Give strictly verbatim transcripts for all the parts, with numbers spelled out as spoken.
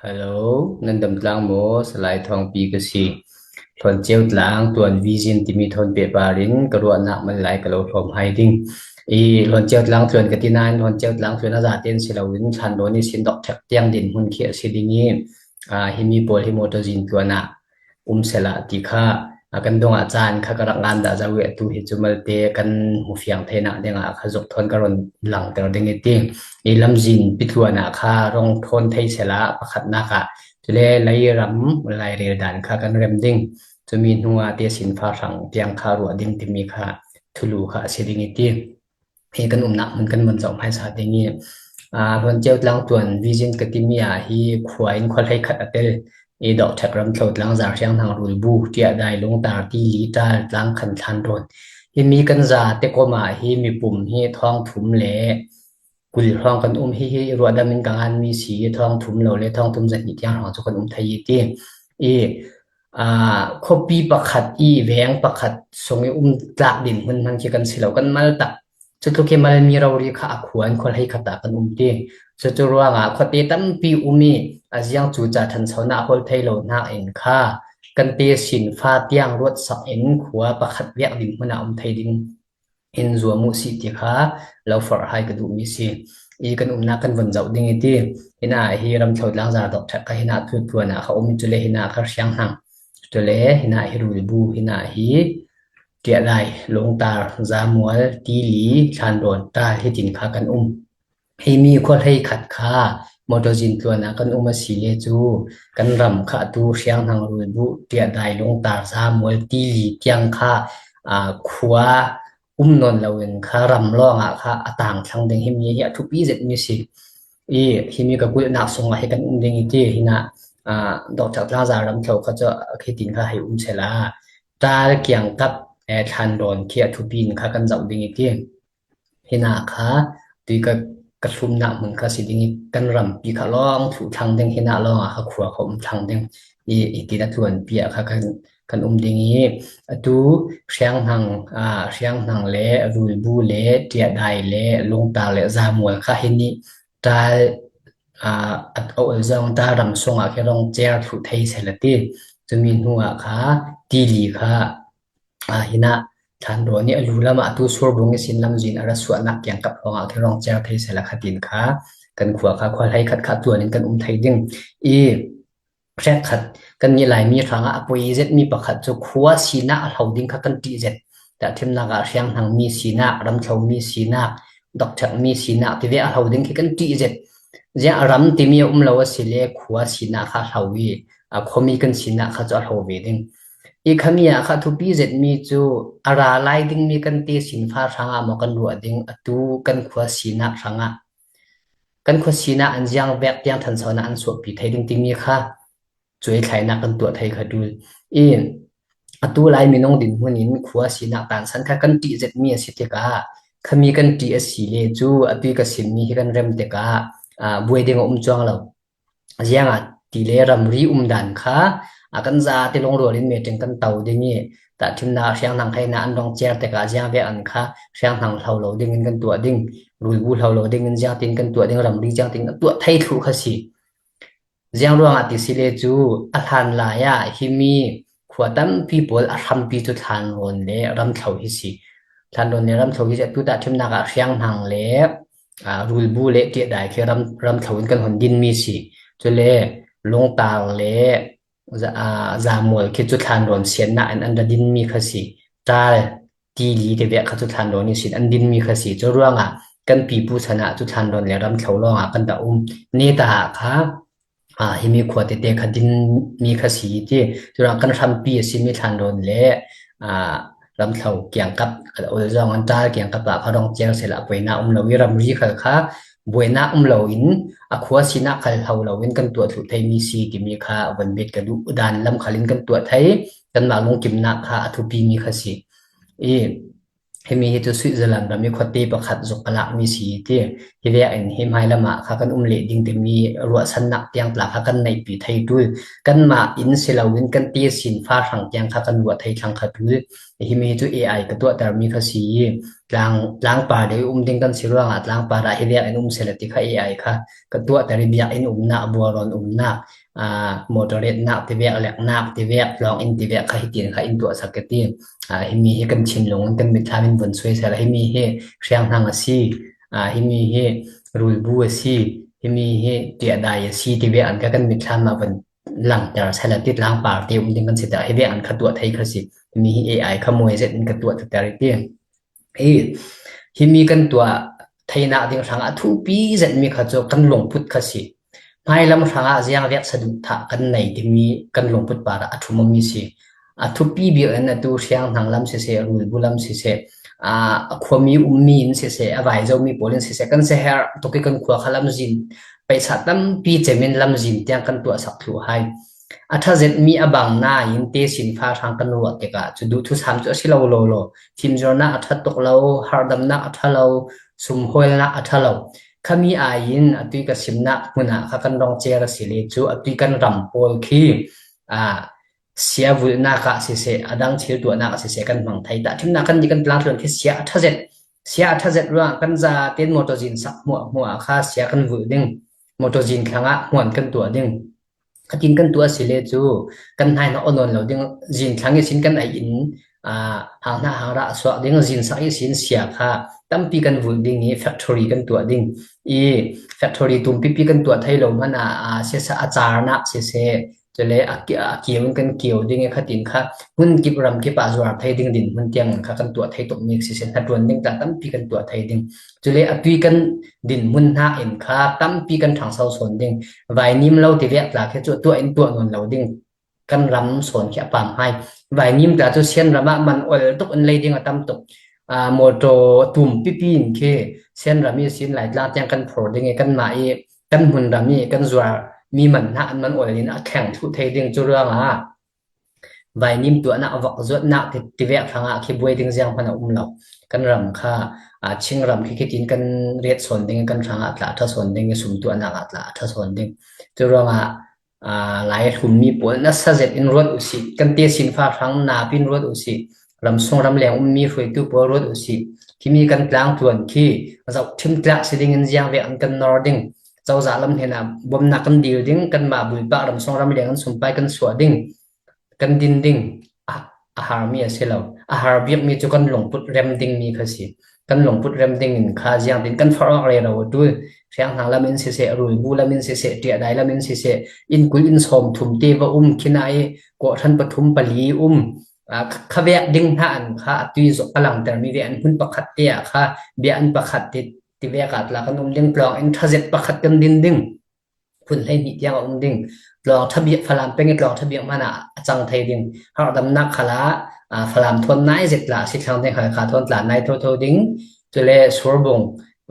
Hello, nan dam tlang maw? Salai Thawngpi ka si. Hluanciau tlang tuan vision timi thawn pehpar in ka ruahnak man lai ka lo hrawm hai ding. I hluanciau tlang tuan ka ti nain hluanciau tlang tuan a zaten si loin thlandawn ihsin dawhthek tiang dinhmun khi a si ding i, aa, himi pawl hi motor zin tuan ah um sehla ti kha, a, kan dongah caan kha ka rak ngan dah zo i atu hi cu malte kan hmu fiang theinak dingah kha zuk thawn ka run langter ding i ti. I lamzin pitluan ah kha rong thawn thei sehla pakhatnak ah cule leiram lairel dan kha kan rem ding. Cumi hnuah tesinfa hrang tiang kha ruah ding timi kha thulu kha a si ding i ti. Hi kan umnak hmun kan vun zoh hmaisa ding i, aa, hluanciau tlang tuan vision ka timi ah hi khua in khua hleikhat a tel i dawhthek ramthlo tlangzar hrianghnang rulbu ṭiahdai lungtar tili ṭal tlangkhan thlandawn. Himi kan za te kom ah hi mipum hi thawngthum le kul hrawng kan um hi, hi ruahdam in ka nganmi si i thawngthum lo le thawngthum zahnih tiang hrawng cu kan um thei i ti. I, aa, khuapi pakhat i veng pakhat sung i um tlak dinhmun hmang khi kan si lo, kan mal tak. Cutluk hi malmi rori kha a khua in khua hleikhat ah kan um ti. Cucu ruangah khuate tampi um i a ziang cu ca ṭhanchonak a hawl thei lo hnakin kha kan tesinfa tiang ruatsak in khua pakhat vek dinhmun ah um thei ding in zuam uh sih ti kha lo forh hai ka duhmi si. I kan umnak kan vun zoh ding i ti. Hinah hi ramthlo tlangzar dawhthek kha hinah tutluan ah kha um i cule hinah kha hrianghnang. Cule hinah hi rulbu, hinah hi ṭiahlai, lungtar, zamual, tili, thlandawn, ṭal hitin kha kan um. Himi khua hleikhat kha motor zin tluan ah kan um a si le cu kan ram kha atu hrianghnang rulbu, ṭiahdai, lungtar, zamual, tili tiang kha, aa, khua um nawn loin kha ram lawngah kha a tang thlang ding. Himi hi a thupi zetmi si. I himi ka kulhnak sungah hi kan um ding i ti. Hinah, aa, dawhthek tlangzar ramthlo kha cu a khitin kha hei um sehla ṭal kiangkap, eh, thlandawn khi a thupi in kha kan zoh ding i ti. Hinah kha tui ka, ka thlumnak hmun kha si ding i kan rampi kha lawng thluh thlang ding, hinah lawngah kha khua kha um thlang ding i, i tin a tluanpi ah kha kan, kan um ding i atu hrianghnang, aa, hrianghnang le rulbu le ṭiahdai le lungtar le zamual kha hi nih ṭal, aa, a, a ol zong ṭal ram sungah khi rong cer thluh thei sehla ti. Cumi hnuah kha tili kha, aa, hinah thlandawn i a lu lamah atu surbung ihsin lamzin a ra suahnak kiangkap hrawngah khi rong cer thei sehla khatin kha kan khua kha khua hleikhat kha tuan in kan um thei ding i hrekkhat kan nih Laimi hrangah a poi zetmi pakhat cu khua sinak a hlo ding kha kan ṭih zet. Tahṭhimnak ah hrianghnangmi sinak, ramthlomi sinak, dawhthekmi sinak tivek a hlo ding khi kan ṭih zet. Ziah ram timi a um lo a si le khua sinak kha a hlo i, a khuami kan sinak kha cu a hlo ve ding. I khami ah kha thupi zetmi cu a ra lai dingmi kan tesinfa hrangah maw kan ruah ding, atu kan khua sinak hrangah kan khua sinak an ziang vek tiang ṭhanchonak an suahpi thei ding timi kha cuaithlainak kan tuah thei kha ṭul. I atu lai minung dinhmun in khua sinak tansan kha kan ṭih zetmi a si tikah khami kan ṭih a si le cu atu i ka simmi hi kan rem tikah, aa, buai ding a um cuang lo. Ziangahtile ramri umdan kha a kan zate lungrual in meeting kan to ding i tahṭhimnak hrianghnang kha hinah an rong cer tikah ziang vek an kha hrianghnang hlo lo dingin kan tuah ding, rulbu hlo lo dingin ziangtin kan tuah ding, ramri ziangtin kan tuah thei thluh kha si. Ziang ruangah ti si le cu a hlanlai ah himi khua tampi pawl a hrampi cu thlandawn le ramthlo hi si. Thlandawn le ramthlo hi si, atu tahṭhimnak ah hrianghnang le, aa, rulbu le ṭiahdai khi ram, ramthlo in kan hun dinmi si. Cule lungtar le za, aa, zamual khi cu thlandawn siannak in an ra dinmi kha si. Ṭal, tili tivek kha cu thlandawn ihsin an dinmi kha si. Cu ruangah kan pipu chan ah cu thlandawn le ramthlo lawngah kan dah um. Neta ah kha, aa, himi khua tete kha dinmi kha si ti. Curuangah kan hrampi a simi thlandawn le, aa, ramthlo kiangkap, a ol zong an ṭal kiangkap ah kha rong cer sehla buainak um lo i ramri khal kha buainak um loin a khua sinak khal hlo loin kan tuah thluh theimi si timi kha a von bet ka duh. Dan lam khal in kan tuah thei, kanmah lungkimnak kha a thupimi kha si. I himi hi cu Switzerland ram i khuate pakhat zuk ka lakmi si ti. Hi vekin hi hmailam ah kha kan um leh ding timi ruahsannak tiang tla kha kan neihpi thei ṭul. Kanmah in si loin kan tesinfa hrang tiang kha kan ruah thei thlang kha ṭul. Himi hi cu A I ka tuahtermi kha si i tlang, tlangpar deuh um ding kan si ruangah tlangpar ah hi vek in um sela ti kha A I kha ka tuahter i biakinn umnak, bualrawn umnak, aa, motor retnak ti vek, leknak ti vek, tlawng in ti vek kha hitin kha in tuahsak ka ti. Aa, himi hi kan thinlung in kan mitthlam in vun suai sela, himi hi hrianghnang a si, aa, himi hi rulbu a si, himi hi tiahdai a si ti vek an kha kan mitthlam ah vun langter sela ti tlangpar te um ding kan si ta, hi vek an kha tuah thei kha si. Himi hi A I kha muai zet in ka tuah ta ter i ti. I, himi kan tuah theinak ding hrangah a thupi zetmi kha cu kan lungput kha si. Hmailam hrangah ziang vek saduhthah kan nei timi kan lungput parah a thum awmi si. A thupi bik in atu hrianghnang lam siseh, rulbu lam siseh, aa, a khuami ummi in siseh, a vaizomi pawl in siseh, kan seher tuk i kan khua kha lamzin, paisa tampi cemin lamzin tiang kan tuahsak thluh hai. A ṭha zetmi a bang nain tesinfa hrang kan ruah tikah cu duhthusam cu a si lo lo lo. Fimzuarnak a ṭha tuk lo, harhdamnak a ṭha lo, sumhawlnak a ṭha lo. Khami aiin a tui ka simnak hmun ah kha kan rong cer a si le cu a tui kan ram pawl khi, aa, sia vulhnak ah siseh, a dang thil tuahnak ah siseh kan hmang thei. Tahṭhimnak kan nih kan tlangtluan khi sia a ṭha zet, sia a ṭha zet ruang kan zaten motor zin sak hmuahhmuah ah kha sia kan vulh ding, motor zin thlangah hmuan kan tuah ding. Khatin kan tuah a si le cu kan hnaihnak aw nawn lo ding, zin thlang ihsin kan aih in, aa, hang hna hang rah a suak ding, zin sak ihsin sia kha tampi kan vulh ding i factory kan tuah ding i factory tumpipi kan tuah thei lo hmanh ah, aa, siasa a carnak siseh, cule a ki-, a kio in kan kio ding i khatin kha hmun kip ram kip ah zuar thei ding dinhmun tiang in kha kan tuah thei tukmi siseh, hnaṭuan ding tla tampi kan tuah thei ding. Cule a tui kan dinhmun hna in kha tampi kan ṭhangso sawn ding. Vainim lo ti vek tla khi cu tuah in tuah nawn lo ding. Kan ram sawn khi a pam hai. Vainim tla cu Sian ram ah man ol tuk in lei ding a tam tuk. Aa, motor tum pipi in khi Sian ram i sin Laitlang tiang kan phor ding i kanmah i kan hmun ram i kan zuar mi man hna an man ol in a thleng thluh thei ding cu ruangah vainim tuahnak, vok zuatnak ti, ti vek hrangah khi buai ding ziang hmanh a um lo. Kan ram kha, aa, Chingram khi khitin kan ret sawn ding, kan hrangah tla a ṭha sawn ding, sum tuahnak ah tla a ṭha sawn ding. Cu ruangah, aa, Lai hlummi pawl nasa zet in ruat u sih, kan tesinfa hrang napi in ruat u sih, ramsung ramleng ummi hruaitu pawl ruat u sih. Khimi kan tlangtluan khi zohṭhim tlak si ding in ziang vek an kan nor ding. Cozah lam hnenah bawmhnak kan dil ding, kanmah bulpak ramsung ramleng an sumpai kan suah ding. Kan din ding a, a harmi a si lo. A har bikmi cu kan lungput rem dingmi kha si. Kan lungput rem ding in kha ziangtin kan forh awk rero a ṭul. Hrianghnang lam in siseh, rulbu lam in siseh, ṭiahdai lam in siseh, innkul in sawmthum te va um, khin ah i kawhhran pathum pali um. Aa, kha, kha vek ding hna an kha a tui zok a langtermi ve an hmun pakhat te ah kha bia an pakhat te ti vek ah tla kan um ding, tlawng in ṭha zet pakhat kan din ding. Phun hleihnih tiang a um ding. Tlawng ṭha bik, Falam peng i tlawng ṭha bik hmanh ah a cang thei ding. Harhdamnak khal ah, aa, Falam thawn nai zet tla a si thlang ding, Halkha thawn tla nai thotho ding. Cule Surbung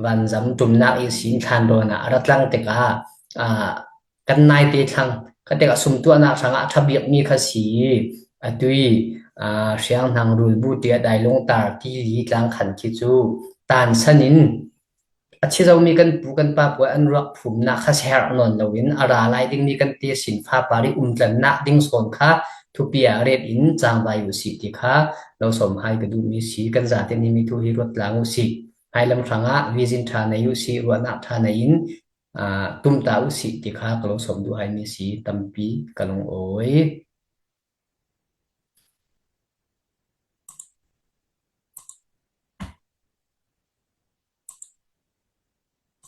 vanzam ṭumnak ihsin thlanrawn ah a ra tlang tikah, aa, kan naite thlang. Kha tikah sum tuahnak hrangah a ṭha bikmi kha si. A tui, aa, hrianghnang, rulbu, ṭiahdai, lungtar, T V, tlang khan khi cu tansan in a thi zomi kan pu kan pa pawl an ruak phumnak kha seher nawn loin a ra lai dingmi kan tesinfa par i umtlannak ding sawn kha thupi ah ret in cangvai u sih ti kha lo sawm hai ka duhmi si. Kan zaten himi thu hi ruat tlang u sih. Hmailam hrangah vision ṭha nei u sih, ruahnak ṭha nei in, aa, tumtah u sih ti kha ka lo sawm duh haimi si. Tampi ka lungawi.